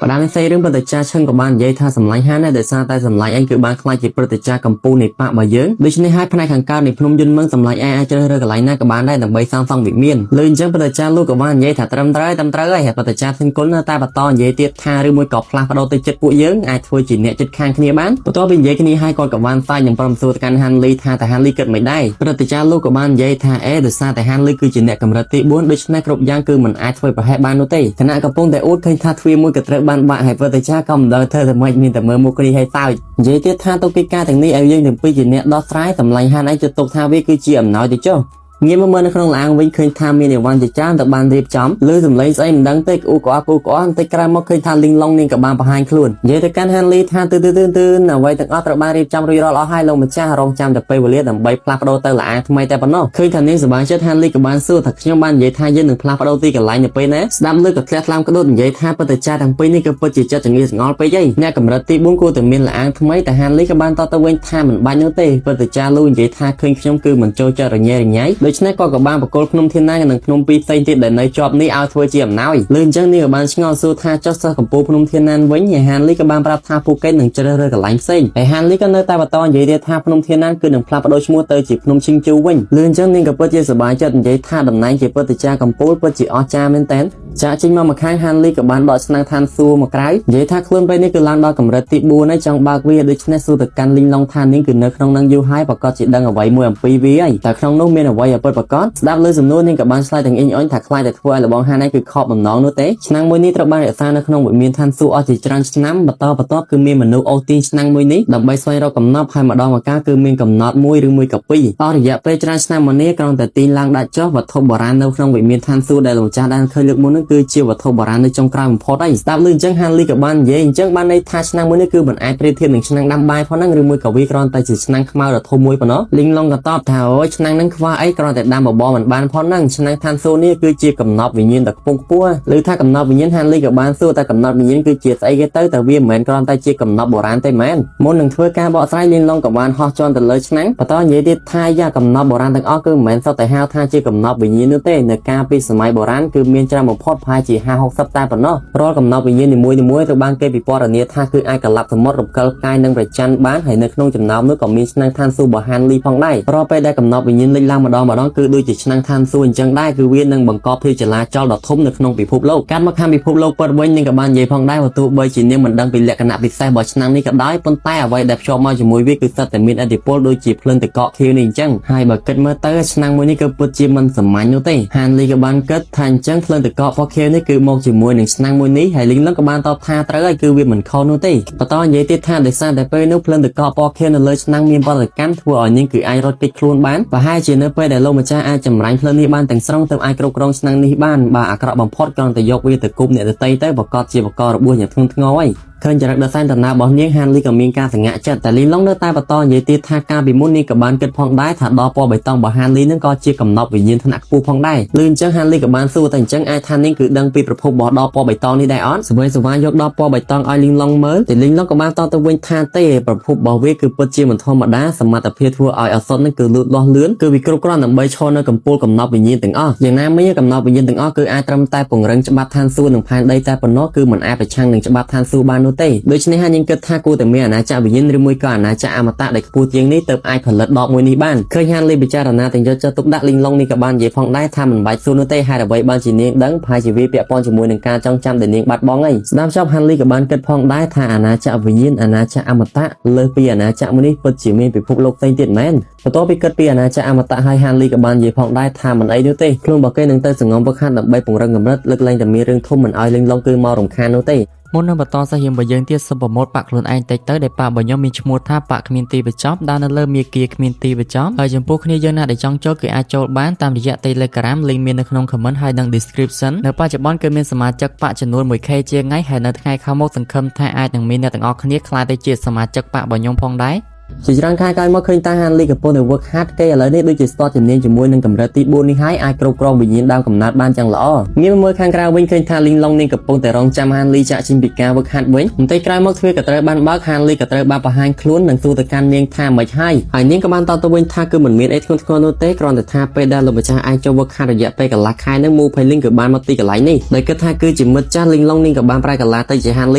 បដានសេរឿងព្រឹទ្ធាចារ្យឈឹងក៏បាននិយាយថាសម្លាញ់ហានដែរដោយសារតែសម្លាញ់ឯងគឺបានក្លាយជាព្រឹទ្ធាចារ្យកម្ពុជានៃបករបស់យើងដូច្នេះហើយផ្នែកខាងកើតនៃភ្នំយន្តមឹងសម្លាញ់ឯងអាចជ្រើសរើសកន្លែងណាក៏បានដែរដើម្បីសាងសង់វិមានលើអញ្ចឹងព្រឹទ្ធាចារ្យលោកក៏បាននិយាយថាត្រឹមត្រូវត្រឹមត្រូវហើយហើយព្រឹទ្ធាចារ្យធិនគុណនៅតែបន្តនិយាយទៀតថាឬមួយក៏ផ្លាស់ប្ដូរទៅចិត្តពួកយើងអាចធ្វើជាអ្នកចិត្តខាងគ្នាបានបន្ទាប់ពីនិយាយគ្នាហើយគាត់ក៏បានសាច់នឹងប្រមសួរទៅកាន់ហានលីថាតើហានលីគិតមិនដែរព្រឹទ្ធាចារ្យលោកក៏បាននិយាយថាអេដោយសារតែហានលីគឺជាអ្នកកម្រិតទី4ដូច្នេះគ្រប់យ៉ាងគឺមិនអាចធ្វើប្រហែសបាននោះទេខណៈកំពុងតែអួតឃើញថាទ្វារមួយក៏ត្រូវបានបាក់ហើយព្រឹទ្ធាចារ្យក៏មិនដឹងធ្វើតែម៉េចមានតែមើលមុខគ្នាហើយសើចនិយាយទៀតថាទុកកិច្ចការទាំងនេះឲ្យយើងទាំងពីរជាអ្នកដោះស្រាយសម្លាញ់ហានឯងជិតទុកថាវាគឺជាអំណោយទៅចុះងាកមកមើលនៅក្នុងឡាងវិញឃើញថាមានអីវ៉ាន់ជាច្រើនទៅបានរៀបចំឬសម្លេងស្អីមិនដឹងទេក្អ៊ូក្អក្អ៊ូក្អបន្តិចក្រោយមកឃើញថាលីងឡុងនាងក៏បានបង្ហាញខ្លួននិយាយទៅកាន់ហានលីថាទឺទឺទឺទឺអ្វីទាំងអស់ត្រូវបានរៀបចំរួចរាល់អស់ហើយលោកម្ចាស់រងចាំតែពេលវេលាដើម្បីផ្លាស់ប្ដូរទៅឡាថ្មីតែប៉ុណ្ណោះឃើញថានាងសប្បាយចិត្តហានលីក៏បានសួរថាខ្ញុំបាននិយាយថាយើងនឹងផ្លាស់ប្ដូរទីកន្លែងនៅពេលណាស្ដាប់លើក៏ធ្លាក់ថ្លើមក្ដួតនិយាយថាពិតចាទាំងពីរនេះគឺពិតជាចិត្តចង្អៀចង្អល់ពេកហីអ្នកកម្រិតទី4គួរតែមានលាងថ្មីតែហានលីក៏បានតទៅវិញថាមិនបាច់នោះទេពិតចាលូនិយាយថាឃើញខ្ញុំគឺមិនចូលចិត្តរញ៉េរញ៉ៃដូច្នេះគាត់ក៏បានបកគលភ្នំធានានិងភ្នំពីរផ្សេងទៀតដែលនៅជាប់នេះឲ្យធ្វើជាអំណោយលឺអញ្ចឹងនាងក៏បានឆ្ងល់សួរថាចុះសិស្សកម្ពុជាភ្នំធានាវិញហើយហានលីក៏បានប្រាប់ថាពួកគេនឹងជ្រើសរើសកន្លែងផ្សេងហើយហានលីក៏នៅតែបន្តនិយាយទៀតថាភ្នំធានាគឺនឹងផ្លាស់ប្ដូរឈ្មោះទៅជាភ្នំឈិងជូវិញលឺអញ្ចឹងនាងក៏ពិតជាសប្បាយចិត្តនិយាយថាតំណែងជាព្រឹទ្ធាចារ្យកម្ពុជាពិតជាអស្ចារ្យមែនតើចាក់ចេញមកម្ខាងហានលីក៏បានដកឆ្នាំងឋានសួគ៌មកក្រៅនិយាយថាខ្លួនពេលនេះគឺឡើងដល់កម្រិតទី4ហើយចង់បើកវាដូច្នេះសួរទៅកាន់លីងឡុងថានាងគឺនៅក្នុងនឹងយូរហើយប្រកាសជាដឹងអ្វីមួយអំពីវាហើយតែក្នុងនោះមានអ្វីឲ្យពិតប្រាកដស្ដាប់លើសំណួរនាងក៏បានឆ្លើយទាំងអ៊ីងអុញថាខ្លាចតែធ្វើឲ្យលបងហានឯងគឺខកបំណងនោះទេឆ្នាំងមួយនេះត្រូវបានរក្សានៅក្នុងវិមានឋានសួគ៌អស់ជាច្រើនឆ្នាំបន្តបន្ទាប់គឺមានមនុស្សអូសទាញឆ្នាំងមួយនេះដើម្បីស្វែងរកកំណប់ហើយម្ដងម្កាលគឺមានកំណត់មួយឬមួយក៏ពីរអស់រយៈពេលច្រើនឆ្នាំមកនេះគ្រាន់តែទាញឡើងដាក់ចុះវត្ថុបុរាណនៅក្នុងវិមានឋានសួគ៌ដែលលោកម្ចាស់បានឃើញលើកមុននោះគឺជាវត្ថុបុរាណនៅចុងក្រោយបំផុតហើយស្ដាប់ឮអញ្ចឹងហានលីក៏បាននិយាយអញ្ចឹងបានន័យថាឆ្នាំងមួយនេះគឺមិនអាចប្រៀបធៀបនឹងឆ្នាំងដាំបាយផងហ្នឹងឬមួយក៏វាគ្រាន់តែជាឆ្នាំងខ្មៅដ៏ធំមួយប៉ុណ្ណោះលីងឡុងក៏តបថាអូយឆ្នាំងហ្នឹងខ្វះអីគ្រាន់តែដាំបបរមិនបានផងហ្នឹងឆ្នាំងឋានសួគ៌នេះគឺជាកំណប់វិញ្ញាណដ៏ខ្ពង់ខ្ពស់ឬថាកំណប់វិញ្ញាណហានលីក៏បានសួរតែកំណប់វិញ្ញាណគឺជាស្អីគេទៅតែវាមិនមែនគ្រាន់តែជាកំណប់បុរាណទេមែនមុននឹងធ្វើការបកស្រាយលីងឡុងក៏បានហោះជាន់ទៅលើឆ្នាំងបន្តនិយាយទៀតថាយ៉ាកំណប់បុរាណទាំងអស់គឺមិនមែនសុទ្ធតែហៅថាជាកំណប់វិញ្ញាណនោះទេនៅកាលពីសម័យបុរាណគឺមានច្រើនបំផុតប្រហែលជា50 60តែប៉ុណ្ណោះរាល់កំណប់វិញ្ញាណនីមួយៗត្រូវបានគេពិពណ៌នាថាគឺអាចកលាប់សមុទ្ររំកិលផ្កាយនិងព្រះច័ន្ទបានហើយនៅក្នុងចំណោមនោះក៏មានឆ្នាំងឋានសួគ៌បហានលីផងដែររាល់ពេលដែលកំណប់វិញ្ញាណលេចឡើងម្ដងម្ដងគឺដូចជាឆ្នាំងឋានសួគ៌អញ្ចឹងដែរគឺវានឹងបង្កភាពចលាចលដ៏ធំនៅក្នុងពិភពលោកកាត់មកខាងពិភពលោកពិតវិញនឹងក៏បាននិយាយផងដែរបើទោះបីជានាងមិនដឹងពីលក្ខណៈពិសេសរបស់ឆ្នាំងនេះក៏ដោយប៉ុន្តែអ្វីដែលភ្ជាប់មកជាមួយវាគឺសុទ្ធតែមានឥទ្ធិពលដូចជាភ្លើងទឹកកកខៀវនេះអញ្ចឹងហើយបើគិតមើលទៅឆ្នាំងមួយនេះគឺពិតជាមិនសាមញ្ញនោះទេហានលីក៏បានគិតថាអញ្ចឹងភ្លើងទឹកកកពណ៌ខៀវនេះគឺមកជាមួយនឹងឆ្នាំងមួយនេះហើយលីងឡុងក៏បានតបថាត្រូវហើយគឺវាមិនខុសនោះទេបន្តនិយាយទៀតថាដោយសារតែពេលនោះភ្លើងទឹកកកពណ៌ខៀវនៅលើឆ្នាំងមានបរិកម្មធ្វើឲ្យនាងគឺអាចរត់គេចខ្លួនបានប្រហែលជានៅពេលដែលលោកម្ចាស់អាចចម្រាញ់ភ្លើងនេះបានទាំងស្រុងទើបអាចគ្រប់គ្រងឆ្នាំងនេះបានបើអាក្រក់បំផុតគ្រាន់តែយកវាទៅគប់អ្នកដទៃទៅប្រកាសជាបករបួសយ៉ាងធ្ងន់ធ្ងរហើយឃើញចរិតដ៏សែនដំណើររបស់នាងហានលីក៏មានការសង្ហាក់ចិត្តតែលីឡុងនៅតែបន្តនិយាយទៀតថាកាលពីមុននាងក៏បានគិតផងដែរថាដល់ពណ៌បៃតងរបស់ហានលីនឹងក៏ជាកំណប់វិញ្ញាណថ្នាក់ខ្ពស់ផងដែរលឺអញ្ចឹងហានលីក៏បានសួរតែអញ្ចឹងអាចថានាងគឺដឹងពីប្រភពរបស់ដល់ពណ៌បៃតងនេះដែរអត់សវេសវាយកដល់ពណ៌បៃតងឲ្យលីងឡុងមើលតែលីងឡុងក៏បានតបទៅវិញថាទេប្រភពរបស់វាគឺពិតជាមិនធម្មតាសមត្ថភាពធ្វើឲ្យឱសថនឹងគឺលូតលាស់លឿនគឺវាគ្រប់គ្រាន់ដើម្បីឈរនៅកំពូលកំណប់វិញ្ញាណទាំងអស់យ៉ាងណាមិញកំណប់វិញ្ញាណទាំងអស់គឺអាចត្រឹមតែពង្រឹងច្បាប់ឋានសួគ៌និងផែនដីតែប៉ុណ្ណោះគឺមិនអាចប្រឆាំងនឹងច្បាប់ឋានសួគ៌បាននោះទេដូច្នេះហើយយើងគិតថាគួរតែមានអាណាចក្រវិញ្ញាណឬមួយក៏អាណាចក្រអមតៈដែលខ្ពស់ជាងនេះទើបអាចផលិតដបមួយនេះបានឃើញហានលីពិចារណាទាំងយកចិត្តទុកដាក់លីងឡុងនេះក៏បាននិយាយផងដែរថាមិនបាច់សួរនោះទេហេតុអ្វីបានជានាងដឹងប្រហែលជាវាពាក់ព័ន្ធជាមួយនឹងការចងចាំដែលនាងបាត់បង់ហើយស្ដាប់ចប់ហានលីក៏បានគិតផងដែរថាអាណាចក្រវិញ្ញាណអាណាចក្រអមតៈលើសពីអាណាចក្រមួយនេះពិតជាមានពិភពលោកផ្សេងទៀតមែនបន្ទាប់ពីគិតពីអាណាចក្រអមតៈហើយហានលីក៏បាននិយាយផងដែរថាមិនអីនោះទេខ្លួនរបស់គេនឹងទៅសង្ងំវឹកហាត់ដើម្បីពង្រឹងកម្រិតលើកលែងតែមានរឿងធំមិនឲ្យលីងឡុងគឺមករំខាននោះទេ មុននឹងបន្តសាច់រឿងរបស់យើងទៀតសូមប្រម៉ូទបាក់ខ្លួនឯងតិចទៅដែលប៉ារបស់ខ្ញុំមានឈ្មោះថាប៉ាក់គ្មានទីបញ្ចប់ដើរនៅលើមាគាគ្មានទីបញ្ចប់ហើយចំពោះគ្នាយើងណាដែលចង់ចូលគឺអាចចូលបានតាមរយៈ Telegram link មាននៅក្នុង comment ហើយនិង description នៅបច្ចុប្បន្នគឺមានសមាជិកប៉ាក់ចំនួន 1K ជាងថ្ងៃហើយនៅថ្ងៃខាងមុខសង្ឃឹមថាអាចនឹងមានអ្នកទាំងអស់គ្នាក្លាយទៅជាសមាជិកប៉ាក់របស់ខ្ញុំផងដែរ។ ជាច្រើនខែក្រោយមកឃើញតាហានលីកំពុងតែ work hard គេឥឡូវនេះដូចជាស្ទាត់ជំនាញជាមួយនឹងកម្រិតទី4នេះហើយអាចគ្រប់គ្រងវិញ្ញាណដើមកំណើតបានយ៉ាងល្អងាកមកមើលខាងក្រៅវិញឃើញថាលីងឡុងនាងកំពុងតែរងចាំហានលីចាក់ចេញពីការ work hard វិញបន្តិចក្រោយមកទ្វារក៏ត្រូវបានបើកហានលីក៏ត្រូវបានបង្ហាញខ្លួននិងសួរទៅកាន់នាងថាមិនហើយហើយនាងក៏បានតបទៅវិញថាគឺមិនមានអីធ្ងន់ធ្ងរនោះទេគ្រាន់តែថាពេលដែលលោកម្ចាស់អាចចូល work hard រយៈពេលកន្លះខែនឹងមូផៃលីងគឺបានមកទីកន្លែងនេះដោយគិតថាគឺជាមិត្តចាស់លីងឡុងនាងក៏បានប្រែកាឡាទៅជាហានល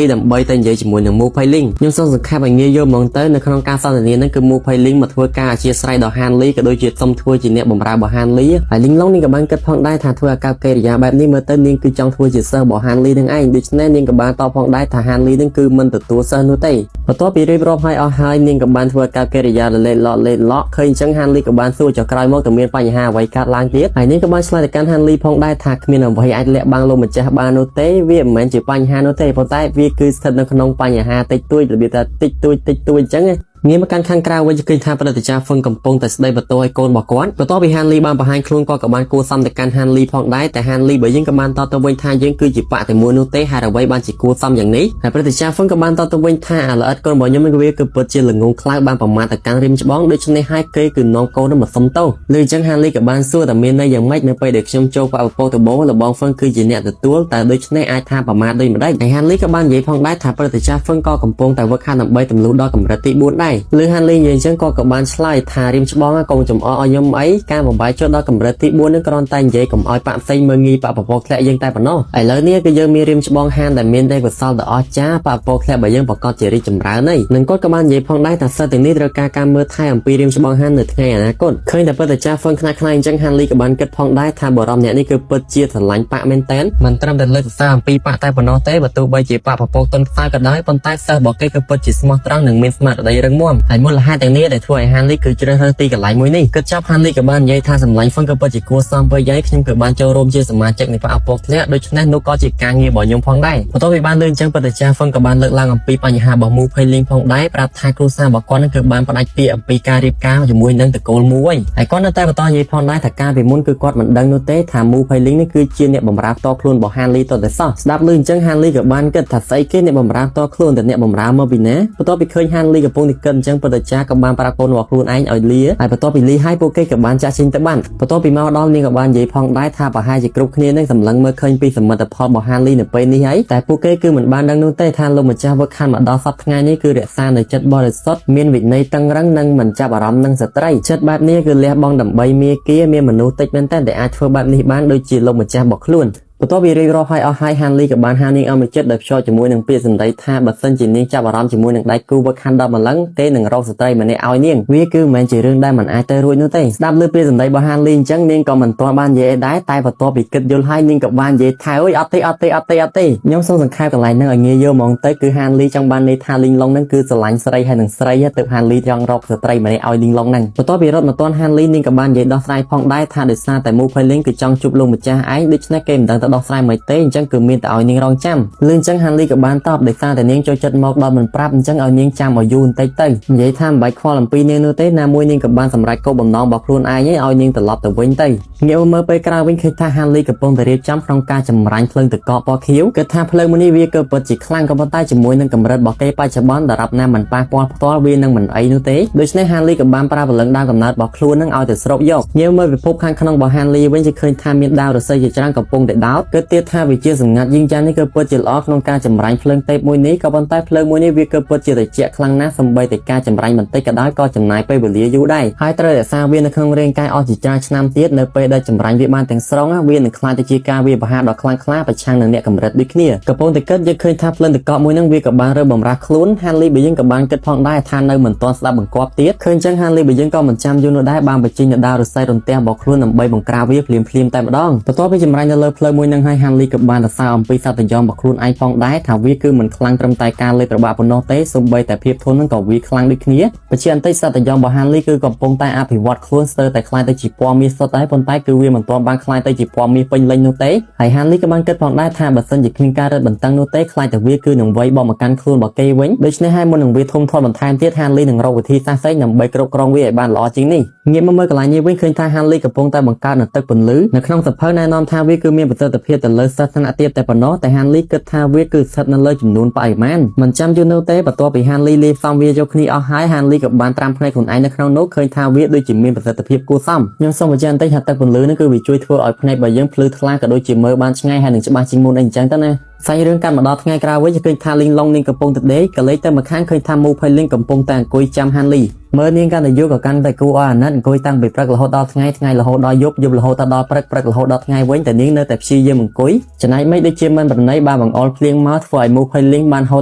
ីដើម្បីទៅនិយាយជាមួយនឹងមូផៃលីងខ្ញុំសូមសង្ខេបឲ្យងាយយល់ហ្មងទៅនៅក្នុងការសន្ទនានឹងគឺមូផៃលីងមកធ្វើការអធ្យាស្រ័យដល់ហានលីក៏ដូចជាសុំធ្វើជាអ្នកបម្រើរបស់ហានលីហើយលីងឡុងនាងក៏បានគិតផងដែរថាធ្វើអាកប្បកិរិយាបែបនេះមើលទៅនាងគឺចង់ធ្វើជាសិស្សរបស់ហានលីនឹងឯងដូច្នេះនាងក៏បានតបផងដែរថាហានលីនឹងគឺមិនទទួលសិស្សនោះទេបន្ទាប់ពីរៀបរាប់ឲ្យអស់ហើយនាងក៏បានធ្វើអាកប្បកិរិយាលេតឡក់លេតឡក់ឃើញអញ្ចឹងហានលីក៏បានសួរចុះក្រោយមកទៅមានបញ្ហាអ្វីកើតឡើងទៀតហើយនាងក៏បានឆ្លើយទៅកាន់ហានលីផងដែរថាគ្មានអ្វីអាចលាក់បាំងលោកម្ចាស់បាននោះទេវាមិនមែនជាបញ្ហានោះទេប៉ុន្តែវាគឺស្ថិតនៅក្នុងបញ្ហាតិចតួចរបៀបថាតិចតួចតិចតួចអញ្ចឹងណាងាកមកកាន់ខាងក្រៅវិញឃើញថាព្រឹទ្ធាចារ្យហ្វឹងកំពុងតែស្ដីបន្ទោសឲ្យកូនរបស់គាត់បន្ទាប់ពីហានលីបានបង្ហាញខ្លួនគាត់ក៏បានគួរសមទៅកាន់ហានលីផងដែរតែហានលីបើយើងក៏បានតបទៅវិញថាយើងគឺជាបកតែមួយនោះទេហេតុអ្វីបានជាគួរសមយ៉ាងនេះហើយព្រឹទ្ធាចារ្យហ្វឹងក៏បានតបទៅវិញថាអាល្អិតកូនរបស់ខ្ញុំវាគឺពិតជាល្ងងខ្លៅបានប្រមាថទៅកាន់រៀមច្បងដូច្នេះហើយគេគឺនាំកូននឹងមកសុំទោសឬអញ្ចឹងហានលីក៏បានសួរតែមានន័យយ៉ាងម៉េចនៅពេលដែលខ្ញុំចូលបកពពកដំបូងលបងហ្វឹងគឺជាអ្នកទទួលតែដូច្នេះអាចថាប្រមាថដូចម្ដេចហើយហានលីក៏បាននិយាយផងដែរថាព្រឹទ្ធាចារ្យហ្វឹងក៏កំពុងតែវឹកហាត់ដើម្បីទម្លុះដល់កម្រិតទី4ដែរឬហានលីនិយាយអញ្ចឹងក៏ក៏បានឆ្លើយថារៀមច្បងកុំចំអកឲ្យខ្ញុំអីការបំបាយចូលដល់កម្រិតទី4នឹងគ្រាន់តែនិយាយកុំឲ្យបាក់ផ្សេងមើលងាយបាក់ពពកធ្លាក់យើងតែប៉ុណ្ណោះឥឡូវនេះគឺយើងមានរៀមច្បងហានដែលមានទេកុសលដ៏អស្ចារ្យបាក់ពពកធ្លាក់បើយើងប្រកាសជារីកចម្រើនហើយនឹងគាត់ក៏បាននិយាយផងដែរថាសិស្សទាំងនេះត្រូវការការមើលថែអំពីរៀមច្បងហាននៅថ្ងៃអនាគតឃើញតែពិតតែចាស់ហ្វឹងខ្នាខ្លាយអញ្ចឹងហានលីក៏បានគិតផងដែរថាបរមអ្នកនេះគឺពិតជាស្រឡាញ់ប៉ាក់មែនតែនមិនត្រឹមតែលើកសរសើរអំពីប៉ាក់តែប៉ុណ្ណោះទេបើទោះបីជាប៉ាក់ពពកតុនខ្សោយក៏ដោយប៉ុន្តែសិស្សរបស់គេគឺពិតជាស្មោះត្រង់និងមានស្មារតីរឹងមាំហើយមូលហេតុទាំងនេះដែលធ្វើឲ្យហានលីគឺជ្រើសរើសទីកន្លែងមួយនេះគិតចាប់ហានលីក៏បាននិយាយថាសម្លាញ់ហ្វឹងក៏ពិតជាគួរសមពេកហើយខ្ញុំក៏បានចូលរួមជាសមាជិកនៃប៉ាក់ពពកធ្លាក់ដូច្នេះនោះក៏ជាការងាររបស់ខ្ញុំផងដែរបន្ទាប់ពីបានលើអញ្ចឹងពិតជាចាស់ហ្វឹងក៏បានលើកឡើងអំពីបញ្ហារបស់មូភៃលីងផងដែរប្រាប់ថាគ្រួសាររបស់គាត់នឹងគឺបានផ្ដាច់ពាក្យអំពីការរៀបការជាមួយនឹងតកូលមូហើយហើយគាត់នៅតែបន្តនិយាយផងដែរថាកាលពីមុនគឺគាត់មិនដឹងនោះទេថាមូភៃលីងនេះគឺជាអ្នកបម្រើផ្ទាល់ខ្លួនរបស់ហានលីតតែសោះស្ដាប់ឮអញ្ចឹងហានលីក៏បានគិតថាស្អីគេអ្នកបម្រើផ្ទាល់ខ្លួនតែអ្នកបម្រើមកពីណាបន្ទាប់ពីឃើញហានលីកំពុងតែគិតអញ្ចឹងពិតជាក៏បានប្រាប់កូនរបស់ខ្លួនឯងឲ្យលាហើយបន្ទាប់ពីលាហើយពួកគេក៏បានចាក់ចេញទៅបានបន្ទាប់ពីមកដល់នាងក៏បាននិយាយផងដែរថាប្រហែលជាគ្រប់គ្នានឹងសម្លឹងមើលឃើញពីសមិទ្ធផលរបស់ហានលីនៅពេលនេះហើយតែពួកគេគឺមិនបានដឹងនោះទេថាលោកម្ចាស់វឹកខានមកដល់សប្តាហ៍ថ្ងៃនេះគឺរក្សានៅចិត្តបរិសុទ្ធមានវិន័យតឹងរឹងនិងមិនចាប់អារម្មណ៍នឹងស្ត្រីចិត្តបែបនេះគឺលះបង់ដើម្បីមាគាមានមនុស្សតិចមែនទែនដែលអាចធ្វើបែបនេះបានដូចជាលោកម្ចាស់របស់ខ្លួនបន្ទាប់ពីរៀបរាប់ឲ្យអស់ហើយហានលីក៏បានហៅនាងឲ្យមកចិត្តដោយភ្ជាប់ជាមួយនឹងពាក្យសម្ដីថាបើសិនជានាងចាប់អារម្មណ៍ជាមួយនឹងដៃគូវឹកហាន់ដល់ម្លឹងគេនឹងរកស្ត្រីម្នាក់ឲ្យនាងវាគឺមិនមែនជារឿងដែលមិនអាចទៅរួចនោះទេស្ដាប់លើពាក្យសម្ដីរបស់ហានលីអញ្ចឹងនាងក៏មិនទាន់បាននិយាយអីដែរតែបន្ទាប់ពីគិតយល់ហើយនាងក៏បាននិយាយថាអើយអត់ទេអត់ទេអត់ទេអត់ទេខ្ញុំសូមសង្ខេបកន្លែងហ្នឹងឲ្យងាយយល់ហ្មងទៅគឺហានលីចង់បានន័យថាលីងឡុងហ្នឹងគឺស្រឡាញ់ស្រីហើយនឹងស្រីទើបហានលីចង់រកស្ត្រីម្នាក់ឲ្យលីងឡុងហ្នឹងបន្ទាប់ពីរត់មកទាន់ហានលីនាងក៏បាននិយាយដោះស្រាយផងដែរថាដោយសារតែមូភៃលីងគឺចង់ជួបលោកម្ចាស់ឯងដូច្នេះគេមិនដឹងទៅដោះស្រាយមិនទេអញ្ចឹងគឺមានតែឲ្យនាងរងចាំលឿនអញ្ចឹងហានលីក៏បានតបដោយសារតែនាងចូលចិត្តមកដល់មិនប្រាប់អញ្ចឹងឲ្យនាងចាំឲ្យយូរបន្តិចទៅនិយាយថាមិនបាច់ខ្វល់អំពីនាងនោះទេណាមួយនាងក៏បានសម្រេចគោលបំណងរបស់ខ្លួនឯងឲ្យនាងត្រឡប់ទៅវិញទៅងាកមកមើលពេលក្រោយវិញឃើញថាហានលីកំពុងតែរៀបចំក្នុងការចម្រាញ់ភ្លើងទឹកកកពណ៌ខៀវគិតថាភ្លើងមួយនេះវាគឺពិតជាខ្លាំងក៏ប៉ុន្តែជាមួយនឹងកម្រិតរបស់គេបច្ចុប្បន្នដរាបណាមិនប៉ះពាល់ផ្ទាល់វានឹងមិនអីនោះទេដូច្នេះហានលីក៏បានប្រើព្រលឹងដើមកំណើតរបស់ខ្លួននឹងឲ្យទៅស្រូបយកងាកមើលពិភពខាងក្នុងរបស់ហានលីវិញជាឃើញថាមានដាវរស័យជាច្រើនកំពុងតែដោតគិតទៀតថាវិជាសម្ងាត់យីងចាននេះគឺពិតជាល្អក្នុងការចម្រាញ់ភ្លើងទេពមួយនេះក៏ប៉ុន្តែភ្លើងមួយនេះវាគឺពិតជាត្រជាក់ខ្លាំងណាស់សូម្បីតែការចម្រាញ់បន្តិចក៏ដោយក៏ចំណាយពេលវេលាយូរដែរហើយត្រូវរក្សាវានៅក្នុងរាងកាយអស់ជាច្រើនឆ្នាំទៀតនៅពេលដែលចម្រាញ់វាបានទាំងស្រុងវានឹងក្លាយទៅជាការវាយប្រហារដ៏ខ្លាំងក្លាប្រឆាំងនឹងអ្នកកម្រិតដូចគ្នាកំពុងតែគិតយើងឃើញថាភ្លើងទឹកកកមួយហ្នឹងវាក៏បានរើបំរាស់ខ្លួនហានលីបើយើងក៏បានគិតផងដែរថានៅមិនទាន់ស្ដាប់បង្គាប់ទៀតឃើញចឹងហានលីបើយើងក៏មិនចាំយូរនោះដែរបានបញ្ចេញនៅដាវរស័យរន្ទះរបស់ខ្លួនដើម្បីបង្ក្រាបវាភ្លាមភ្លាមតែម្ដងបន្ទាប់ពីចម្រាញ់នៅលើផ្លូវមួយហ្នឹងហើយហានលីក៏បានសរសើរអំពីសត្វយំរបស់ខ្លួនឯងផងដែរថាវាគឺមិនខ្លាំងត្រឹមតែការលេបត្របាក់ប៉ុណ្ណោះទេសូម្បីតែភាពធន់ហ្នឹងក៏វាខ្លាំងដូចគ្នាបជាបន្តិចសត្វយំរបស់ហានលីគឺកំពុងតែអភិវឌ្ឍខ្លួនស្ទើរតែក្លាយទៅជាពណ៌មាសសុទ្ធដែរប៉ុន្តែគឺវាមិនទាន់បានក្លាយទៅជាពណ៌មាសពេញលេញនោះទេហើយហានលីក៏បានគិតផងដែរថាបើសិនជាគ្មានការរឹតបន្តឹងនោះទេខ្លាចតែវាគឺនឹងវៃបកមកកាន់ខ្លួនរបស់គេវិញដូច្នេះហើយមុននឹងវាធំធាត់បន្ថែមទៀតហានលីនឹងរកវិធីសាស្ត្រផ្សេងដើម្បីគ្រប់គ្រងវាឲ្យបានល្អជាងនេះងាកមកមើលកន្លែងនេះវិញឃើញថាហានលីកំពុងតែបង្កើតនូវទឹកពន្លឺនៅក្នុងសភៅណែនាំថាវាគឺមានប្រសិទ្ធ ទ្ធភាពទៅលើសិស្សថ្នាក់ទាបតែប៉ុណ្ណោះតែហានលីគិតថាវាគឺស្ថិតនៅលើចំនួនបរិមាណមិនចាំយូរនោះទេបន្ទាប់ពីហានលីលាយផ្សំវាយកគ្នាអស់ហើយហានលីក៏បានត្រាំភ្នែកខ្លួនឯងនៅក្នុងនោះឃើញថាវាដូចជាមានប្រសិទ្ធភាពគួរសមខ្ញុំសូមបញ្ជាក់បន្តិចថាទឹកពន្លឺនេះគឺវាជួយធ្វើឲ្យភ្នែករបស់យើងភ្លឺថ្លាក៏ដូចជាមើលបានឆ្ងាយហើយនឹងច្បាស់ជាងមុនអីអញ្ចឹងទៅណាសាច់រឿងកាន់មកដល់ថ្ងៃក្រោយវិញឃើញថាលីងឡុងនាងកំពុងតែដេកក៏លេចទៅម្ខាងឃើញថាមូភៃលីងកំពុងតែអង្គុយចាំហានលីមើលនាងកាន់តែយូរក៏កាន់តែគួរឲ្យអាណិតអង្គុយតាំងពីព្រឹករហូតដល់ថ្ងៃថ្ងៃរហូតដល់យប់យប់រហូតដល់ព្រឹកព្រឹករហូតដល់ថ្ងៃវិញតែនាងនៅតែព្យាយាមអង្គុយចំណែកមេឃដូចជាមិនប្រណីបានបង្អុរភ្លៀងមកធ្វើឲ្យមូភៃលីងបានហូរ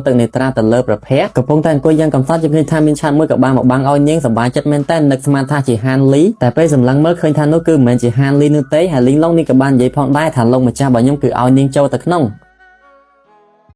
ទឹកនេត្រាទៅលើប្រភពកំពុងតែអង្គុយយ៉ាងកំសត់ជាឃើញថាមានឆាតមួយក៏បានមកបាំងឲ្យនាងសប្បាយចិត្តមែនតើនឹកស្មានថាជាហានលីតែពេលសម្លឹងមើលឃើញថានោះគឺមិនមែនជាហានលីនោះទេហើយលីងឡុងនេះក៏បាននិយាយផងដែរថាលោកម្ចាស់របស់ខ្ញុំគឺឲ្យនាងចូលទៅក្នុង។